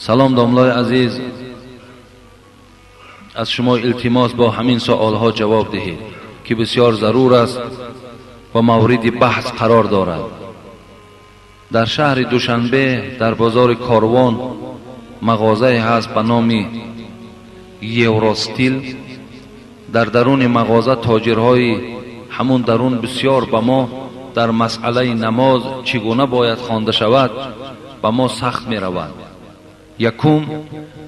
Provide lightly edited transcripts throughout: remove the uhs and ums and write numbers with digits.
Салом домлои азиз, аз шумо илтимос бо ҳамин суолҳо ҷавоб диҳед, ки бисёр зарур аст ва мавриди баҳс қарор дорад. Дар шаҳри Душанбе дар бозори Корвон мағозае ҳаст ба номи Евростил. Дар даруни мағоза тоҷирҳои ҳамун дарун бисёр ба мо дар масъалаи намоз чӣ гуна бояд хонда шавад ба мо сахт меравад. Якум,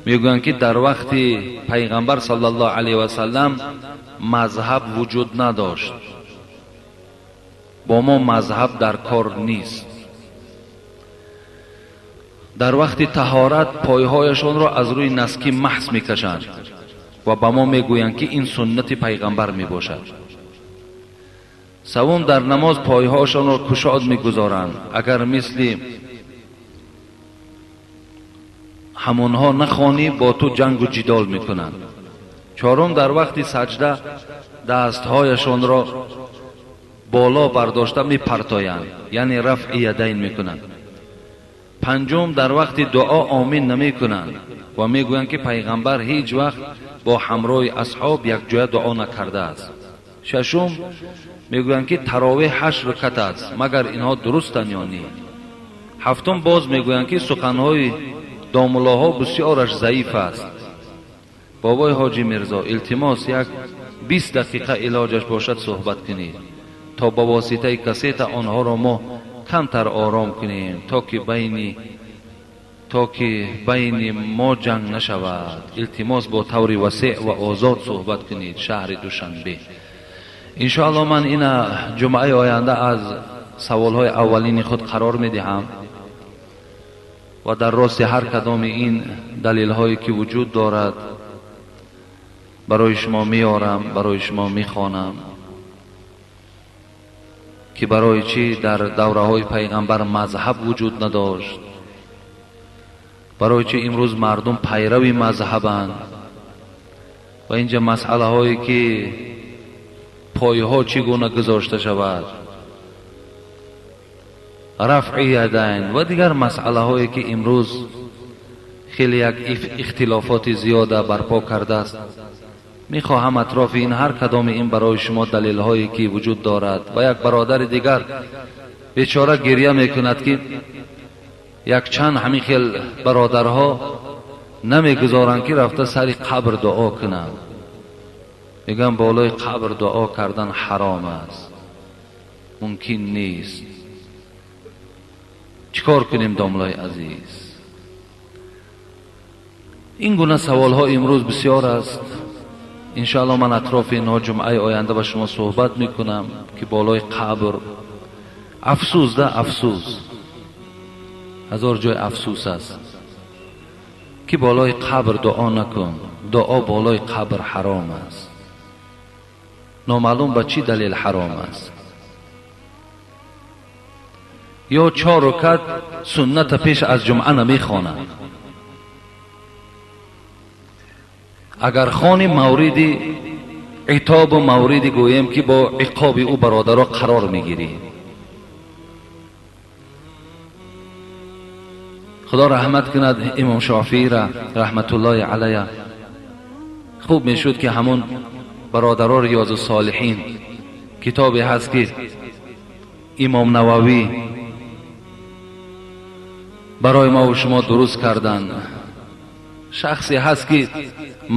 мегӯянд ки дар вақти пайғамбар саллаллоҳу алайҳи васаллам мазҳаб вуҷуд надошт, бо мо мазҳаб дар кор нест. Дар вақти таҳорат пойҳояшонро аз рӯи наски маҳз мекашанд ва ба мо мегӯянд ки ин суннати пайғамбар мебошад. Севум, дар намоз пойҳояшонро кушод мегузоранд, агар мисли ҳамонҳо нахонӣ бо ту ҷангу ҷидол мекунанд. Чорум, дар вақти саҷда дастҳояшонро боло бардошта мепартоянд, яъне рафъи ядайн мекунанд. Панҷум, дар вақти дуо омин намекунанд ва мегӯянд ки пайғамбар ҳеҷ вақт бо ҳамроҳи асҳоб якҷоя дуо накардааст. Шашум, мегӯянд ки таровеҳ 8 рукат аст, магар инҳо дурустанд ё не? Ҳафтум, боз мегӯянд ки суханҳои домуллоҳо бисёраш заиф аст. Бобои ҳоҷи Мирзо, илтимос як 20 дақиқа илоҷаш бошад суҳбат кунед, то ба воситаи кассета онҳоро мо камтар ором кунем, то ки байни мо ҷанг нашавад. Илтимос бо таври васеъ ва озод суҳбат кунед. Шаҳри Душанбе. Иншоалло ман ина ҷумъаи оянда аз саволҳои аввалини худ қарор медиҳам ва дар рости ҳар кадоми ин далелҳое ки вуҷуд дорад барои шумо меорам, барои шумо мехонам ки барои чӣ дар давраҳои пайғамбар мазҳаб вуҷуд надошт, барои чӣ имрӯз мардум пайрави мазҳабанд ва инҷа масъалаҳое ки пойҳо чӣ гуна гузошта шавад, рафъи ядайн ва дигар масъалаҳое ки имрӯз хеле як ихтилофоти зиёда барпо кардааст. Мехоҳам атрофи ин ҳар кадоми ин барои шумо далелҳое ки вуҷуд дорад. Ва як бародари дигар бечора гиря мекунад ки якчанд ҳамин хел бародарҳо намегузоранд ки рафта сари қабр дуо кунанд. Мегӯянд болои қабр дуо кардан ҳаром аст, мумкин нест. Чӣ кор кунем домлои азиз? Ин гуна саволҳо имрӯз бисёр аст. Иншоалло ман атрофи инҳо ҷумъаи оянда ба шумо суҳбат мекунам ки болои қабр афсӯс да афсӯс, ҳазор ҷой афсӯс аст ки болои қабр дуо накун, дуо болои қабр ҳаром аст. Номаълум ба чӣ далел ҳаром аст. Ё 4 рукат сунната пеш аз ҷумъа намехонад. Агар хони мавриди итобу мавриди гӯем ки бо иқоби ӯ бародаро қарор мегирӣ. Худо раҳмат кунад имом Шофиира раҳматуллоҳи алайҳ. Хуб мешуд ки ҳамон бародаро Риёзу Солиҳин китобе ҳаст ки имом Нававӣ барои мо ва шумо дуруст карданд. Шахсе ҳаст ки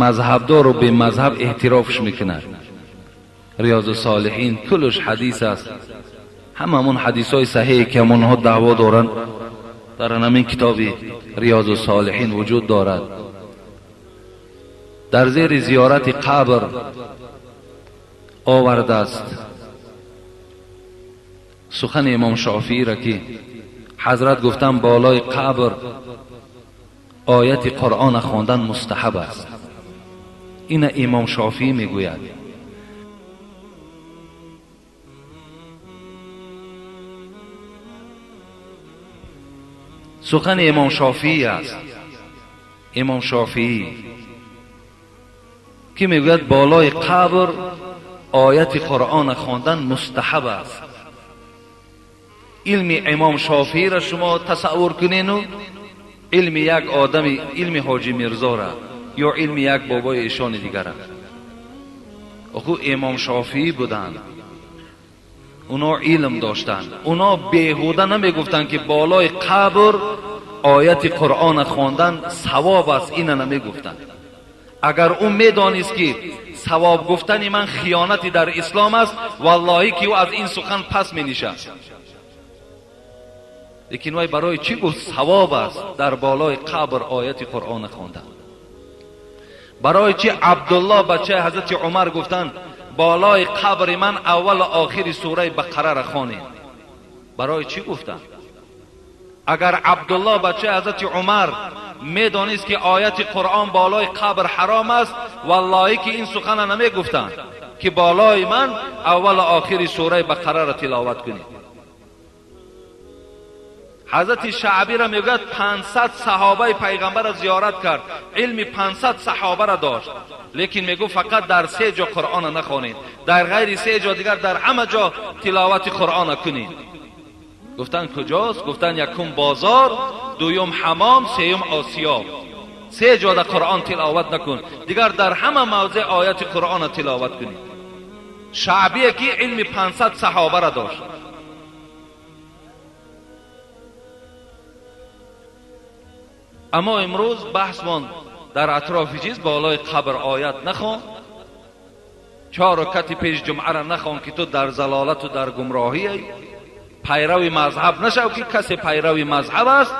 мазҳабдору бемазҳаб эътирофш мекунад. Риёзу Солиҳин куллуш ҳадис аст. Ҳамамон ҳадисҳои саҳие ки ҳамонҳо даъво доранд дар ҳамин китоби Риёзу Солиҳин вуҷуд дорад. Дар зери зиёрати қабр овардааст сухани имом Шофиира ки ҳазрат гуфтанд болои қабр ояти Қуръона хондан мустаҳаб аст. Ина имом Шофиӣ мегӯяд. Сухани имом Шофиӣ аст. Имом Шофиӣ ки мегӯяд болои қабр ояти Қуръона хондан мустаҳаб аст. Илми имом Шофииро шумо тасаввур кунену Илми як одами, илми ҳоҷи Мирзора ё илми як бобои эшони дигара. Оху имом Шофиӣ буданд, уно илм доштанд, уно беҳуда намегуфтанд ки болои қабр ояти Қуръона хондан савоб аст, ина намегуфтанд. Агар ӯ медонист ки савоб гуфтани ман хиёнати дар ислом аст, валлоҳӣ ки ӯ аз ин сухан пас менишаст. Лекин вай барои чӣ гуфт савоб аст дар болои қабр ояти Қуръона хондан? Барои чӣ Абдулло бачаи ҳазрати Умар гуфтанд болои қабри ман аввалу охири сураи Бақараро хонед? Барои чӣ гуфтанд? Агар Абдулло бачаи ҳазрати Умар медонист ки ояти Қуръон болои қабр ҳаром аст, валлоҳӣ ки ин сухана намегуфтанд ки болои ман аввалу охири сураи Бақараро тиловат кунед. Ҳазрати Шаъбиро мегӯяд 500 саҳобаи пайғамбарро зиёрат кард, илми 500 саҳобаро дошт, лекин мегӯ фақат дар се ҷо Қуръона нахонед, дар ғайри се ҷо дигар дар ҳама ҷо тиловати Қуръона кунед. Гуфтанд куҷост? Гуфтанд якум бозор, дуюм ҳамом, сеюм осиёб. Се ҷо дар Қуръон тиловат накун, дигар дар ҳама мавзеъ ояти Қуръона тиловат кунед. Шаъбие ки илми 500 саҳобаро дошт. Аммо имрӯз баҳсмон дар атрофи чиз болои қабр оят нахон, 4 ракати пеш ҷумъаро нахон ки ту дар залолату дар гумроҳӣ, пайрави мазҳаб нашав ки касе пайрави мазҳаб аст,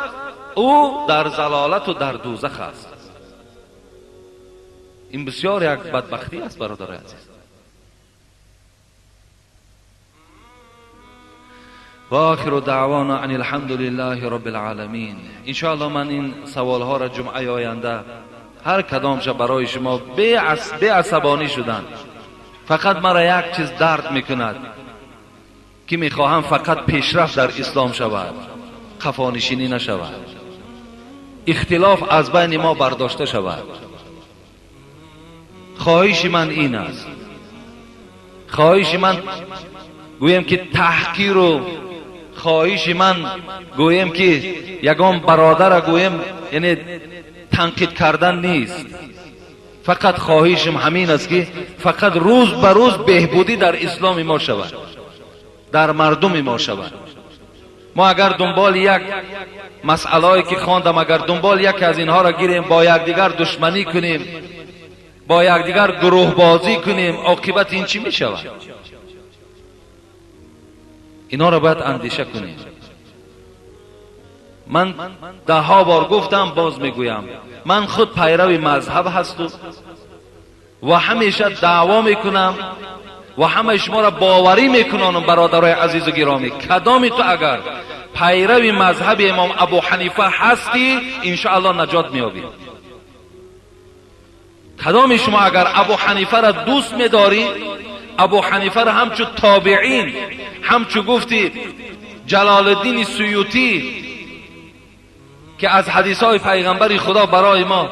ӯ дар залолату дар дӯзах аст. Ин бисёр як бадбахтӣ аст, бародарои азиз. و آخر دعوانا ان الحمد لله رب العالمین. انشاءالله من این سوالها را جمعه آینده هر کدامش برای شما بی عصبانی شدن. فقط مرا یک چیز درد میکند که میخواهم فقط پیشرفت در اسلام شود، قفانشینی نشود، اختلاف از بین ما برداشته شود. خواهش من این است، خواهش من گویم که تحقیر و خواهش من گویم که یگان برادر گویم یعنی تنقید کردن نیست. فقط خواهشم همین است که فقط روز به روز بهبودی در اسلام ما شود، در مردم ما شود. ما اگر دنبال یک مسئله که خواندم، اگر دنبال یک از اینها را گیریم، با یکدیگر دشمنی کنیم، با یکدیگر گروه بازی کنیم، عاقبت این چی می شود؟ اینا را باید اندیشه کنیم. من ده ها بار گفتم، باز میگویم، من خود پیرو مذهب هستم و همیشه دعوا میکنم و همه شما را باوری میکنانم. برادرای عزیز و گرامی، کدامی تو اگر پیرو مذهب امام ابو حنیفه هستی انشاءالله نجات میابی. کدامی شما اگر ابو حنیفه را دوست میداری، ابو حنیفه را همچو تابعین، همچو گفتی جلال الدین سیوطی که از حدیث های پیغمبر خدا برای ما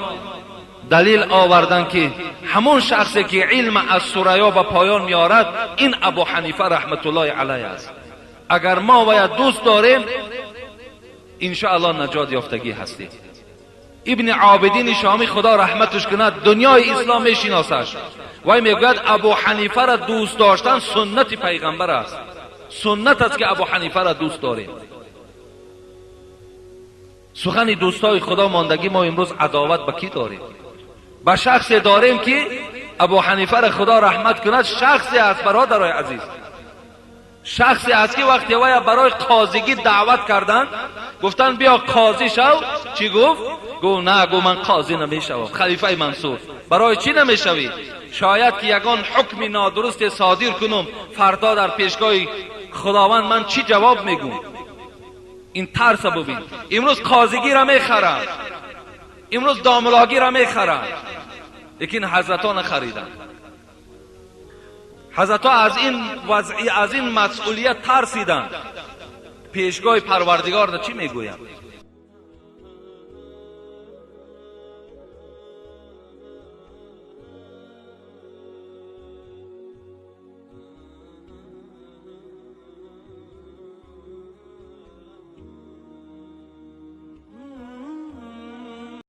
دلیل آوردن که همون شخصی که علم از ثریا به پایان میارد این ابو حنیفه رحمت الله علیه است. اگر ما باید دوست داریم انشاءالله نجات یافتگی هستیم. ابن عابدین شامی خدا رحمتش کند، دنیای اسلام میشناسش وای میگوید ابو حنیفه را دوست داشتن سنت پیغمبر است، سنت است که ابو حنیفه را دوست داریم. سخن دوستای خدا ماندگی ما امروز عداوت به کی داریم؟ به شخصی داریم که ابو حنیفه را خدا رحمت کند شخصی است، برادرای عزیز، شخصی است که وقتی وی برای قاضیگی دعوت کردن گفتن بیا قاضی شو، چی گفت؟ گفت نه، گفت من قاضی نمیشوم. خلیفه منصور برای چی نمیشوی؟ شاید که یگان حکم نادرست صادر کنم، فردا در پیشگاه خداوند من چی جواب میگم؟ این ترس ببین. امروز قاضیگی را میخرن، امروز داملاگی را میخرن، لیکن حضرت ها نخریدن. حضرت ها از این وضعی، از این مسئولیت ترسیدن. پیشگاه پروردگار را چی میگویم؟